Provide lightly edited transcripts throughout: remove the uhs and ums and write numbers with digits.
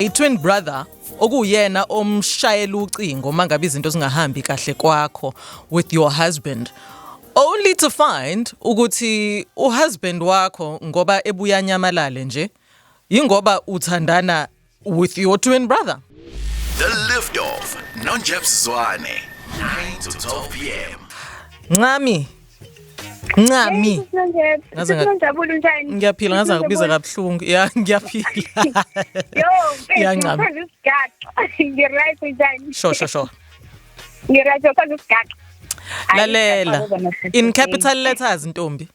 I-twin brother okuyena omshayela ucingo mangabe izinto zingahambi kahle kwakho with your husband, only to find ukuthi uhusband wakho ngoba ebuya nyamalale nje ingoba uthandana with your twin brother. The Lift Off noNjebs Zwane, 9 to 12 p.m. Ncami, Ncami. Njabulo, njani? Ngiyaphila, ngaze ngakubiza kabuhlungu. Ya, ngiyaphila. Yo, Ya, Ncami. Isigaxa. Ngi-right, njani? Sure. Ngi-right, ukwazi isigaxa. Lalela, in capital letters, ntombi.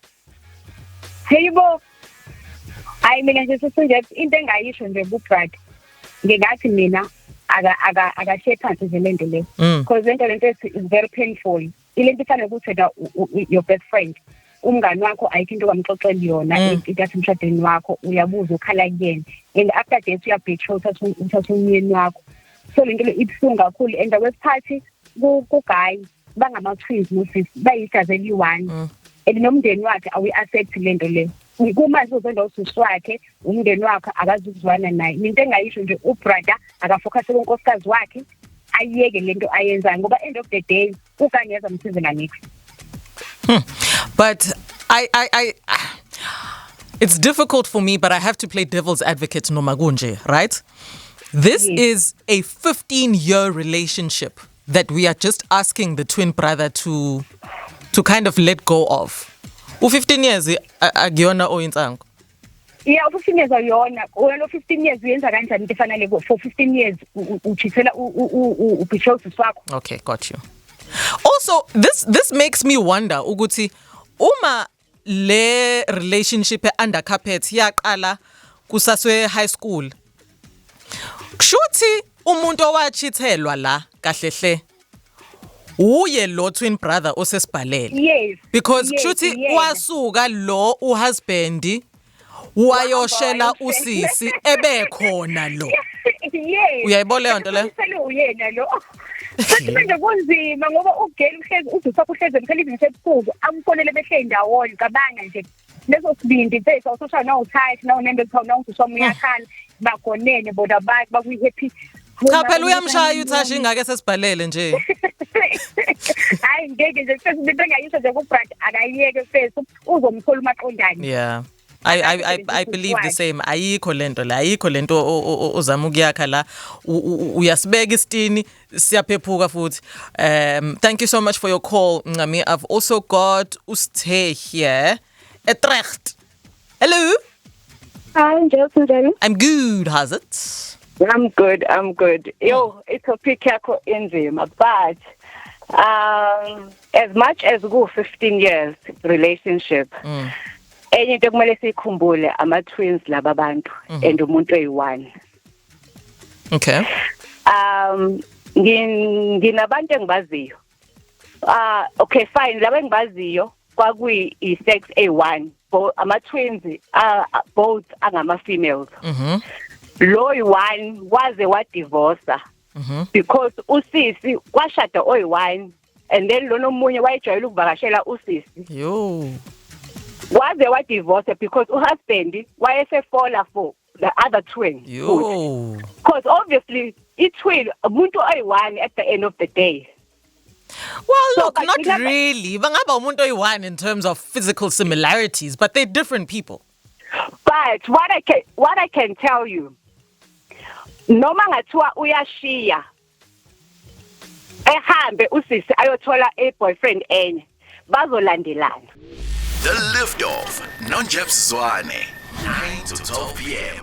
Heyibo. Hayi, mina nje sisunje into engayisho nje ku-brad. Ngingathi mina akashiye phansi nje lento le. Because lento is very painful. Ilento ifana ukuthi wena your best friend, umngani wakho, ayikho into ongamxoxeli yona into yasemshadweni wakho, uyabuza ukhala kuyena, and after that uyabetray, uthatha umyeni wakho. So lento le ibuhlungu kakhulu, and okwesiphathi ku-guy bangama-twins nosisi, bayigazi eliyi-one, and nomndeni wakhe awu-accept lento le. Kumanje uzonda usisi wakhe, umndeni wakhe akazukuzwana naye. Into engayisho nje, ubrother akafocuse kunkosikazi wakhe, ayiyeke lento ayenzayo, ngoba end of the day ukangeza msize nganix. But I, it's difficult for me, but I have to play devil's advocate noma kunje, right? This is a 15-year relationship that we are just asking the twin brother to kind of let go of. U 15 years akuyona oyinsango. Yeah, u-15 years ayona wena lo 15 years. Uyenza kanjani into efana le for 15 years, uchithela, ubetray usisi wakho? Okay, got you. Also, this makes me wonder ukuthi uma le relationship under carpet yaqala kusaswe high school, kushuthi umuntu owachithelwa la kahle hle uye lo twin brother osesibhalele. Because kushuthi wasuka lo uhusband wayoshela Wahamba. Usisi ebekhona lo. Uyayibona leyo nto leyo? Sele uyena lo. Futhi manje kunzima ngoba ugeli uhlezi udusakho, uhlezi emkhela izinto ebusuku, amfonele behleli ndawonye. Cabanga nje leso sibindi mfethu, awusoshaya nawuthathi nawunembe kuthiwa nawususwami uyakhala, bagonene bona bakwi-happy. Cha phela, uyamshaya uThasha ingake sesibhalele nje. Hayi, ngeke nje mfethu, into engayisho nje kubrad, akayiyeke mfethu, uzomthola umaqondane. Yeah. I believe the same. Ayikho lento la, ayikho lento ozama ukuyakha la. Uyasibeka isitini siyaphephuka futhi. Thank you so much for your call, Ngami. I've also got Usthe here. Utrecht. Hello. Hi, Njel, njani? I'm good. How's it? I'm good, I'm good. Yo, itopic yakho inzima, but as much as ku 15 years relationship, enye into ekumele siyikhumbule, ama twins laba bantu and umuntu oyi-one. Nginabantu engibaziyo. Ah, okay, fine, laba engibaziyo kwakuyi i-sex A1, ama twins, both angama females. Lo yi-one waze wadivorca because usisi washada oyi-one, and then lona omunye wayejwayele ukuvakashela usisi. Yo. Waze wadivorca because uhusband wayesefola for the other twin. Yo. Because obviously i-twin umuntu oyi-one at the end of the day. Well, So, look, but not really. Bangaba umuntu oyi-one in terms of physical similarities, but they're different people. But what I can tell you, noma ngathiwa uyashiya ehambe usisi ayothola a boyfriend enye, bazolandelana. The Lift Off noNjebs Zwane, 9 to 12 p.m.